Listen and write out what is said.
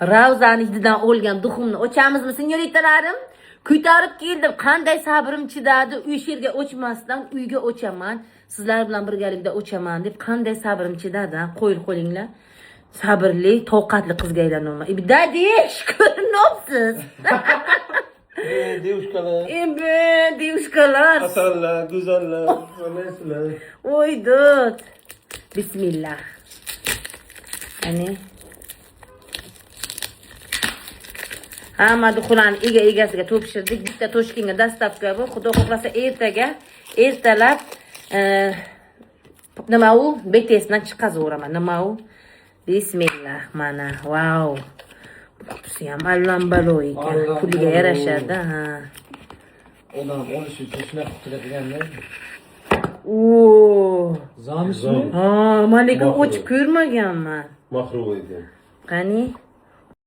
Ravzani hididan o'lgan duxumni ochamizmi, senyoritalarim? Ko'tarib keldim. Qanday sabrim chidadi? O'sha yerga o'chmasdan uyga o'chaman. Sizlar bilan birgalikda o'chaman deb qanday sabrim chidadi? Ha? Qo'yil qo'linglar. Sabrli, toqatli qizga aylanaman. Dadish, ko'rinyapsiz. Девушка lar, Endi девушка lar. Asallar, go'zallar, qandaysizlar? Oy dod. Bismillah. Qani. Hamma duxularni ega egasiga topshirdik. Bitta Toshkentga доставка bu. Xudo xohlasa ertaga ertalab nima u? BTSdan chiqazaveraman. Nima u? Bismillah mana. Vau. Qutisi ham allambalo ekan. Allambalo. Puliga yarashadi, ha. Odam olish uchun shunaqa qutili qilganda. Oo. Zamishmi? Ha, man lekin Mahrum. ochib ko'rmaganman. Mahrum ekan. Qani?